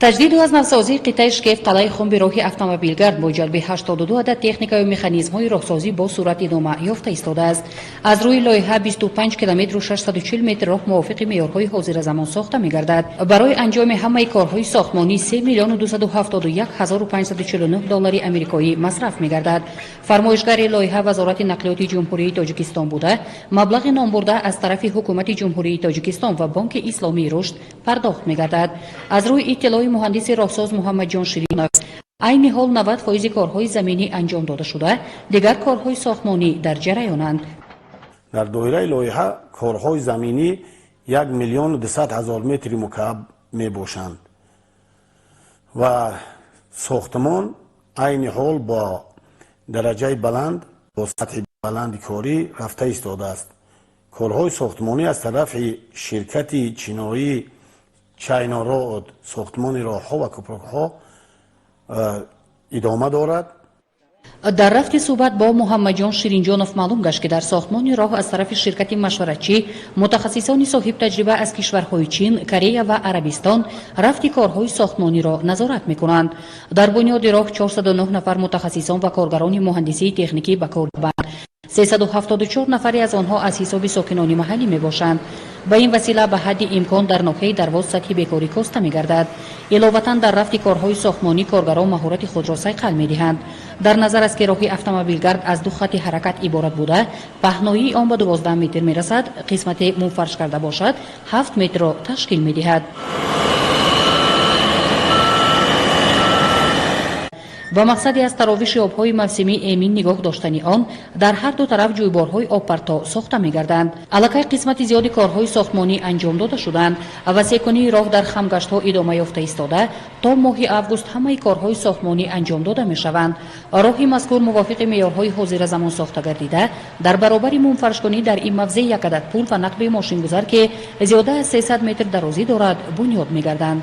Таҷдиду аз навсозии қитъаи Шкеф, қалъаи Хумби роҳи автомобилгард бо ҷалби 82 адад техникаю механизмҳои роҳсозӣ бо суръат идома ёфта истодааст. Аз рӯи лоиҳа 25 километру 640 метр роҳ мувофиқи меъёрҳои ҳозиразамон сохта мегардад. Барои анҷоми ҳамаи корҳои сохтмонӣ 3 миллиону 271 ҳазору 549 доллари амрикоӣ масраф мегардад. Фармоишгари лоиҳа Вазорати нақлиёти Ҷумҳурии Тоҷикистон буда, маблағи номбурда аз тарафи Ҳукумати Ҷумҳурии Тоҷикистон ва Бонки Исломии рушд пардохт мегардад. Аз рӯи иттилои муҳандиси роҳсоз Муҳаммадҷон Ширинов, айни ҳол 90 фоизи корҳои заминӣ анҷом дода шуда, дигар корҳои сохтмонӣ дар ҷараёнанд. Дар доираи лоиҳа корҳои заминӣ 1 200 000 метри мукааб мебошанд ва сохтмон айни ҳол бо дараҷаи баланд, бо сатҳи баланди корӣ рафта истодааст. Корҳои сохтмонӣ аз тарафи ширкати чиноӣ China Road сохтмони роҳҳо ва кӯпрукҳо идома дорад. Дар рафти суҳбат бо Муҳаммадҷон Ширинҷонов маълум гашт, ки дар сохтмони роҳ аз тарафи ширкати машваратчӣ мутахассисони соҳибтаҷриба аз кишварҳои Чин, Корея ва Арабистон рафти корҳои сохтмониро назорат мекунанд. Дар бунёди роҳ 409 нафар мутахассисон ва коргарони муҳандисии техникӣ ба кор банд, 374 нафаре аз онҳо аз ҳисоби сокинони маҳаллӣ мебошанд. Ба ин васила ба ҳадди имкон дар ноҳияи Дарвоз сатҳи бекорӣ коста мегардад. Иловатан, дар рафти корҳои сохтмонӣ коргарон маҳорати худро сайқал медиҳанд. Дар назар аст, ки роҳи автомобилгард аз ду хатти ҳаракат иборат буда, паҳноии он ба 12 метр мерасад, қисмате мунфарш карда бошад, 7 метрро ташкил медиҳад. Ба мақсади аз таровиши обҳои мавсимӣ эмин нигоҳ доштани он дар ҳар ду тараф ҷӯйборҳои обпарто сохта мегарданд. Аллакай қисмати зиёди корҳои сохтмонӣ анҷом дода шуданд. Васеъкунии роҳ дар хамгаштҳо идома ёфта истода, то моҳи август ҳамаи корҳои сохтмонӣ анҷом дода мешаванд. Роҳи мазкур мувофиқи меъёрҳои ҳозиразамон сохта гардида, дар баробари мунфаршкунӣ дар ин мавзеъ як адад пул ва нақби мошингузар, ки зиёда аз 300 метр дарозӣ дорад, бунёд мегарданд.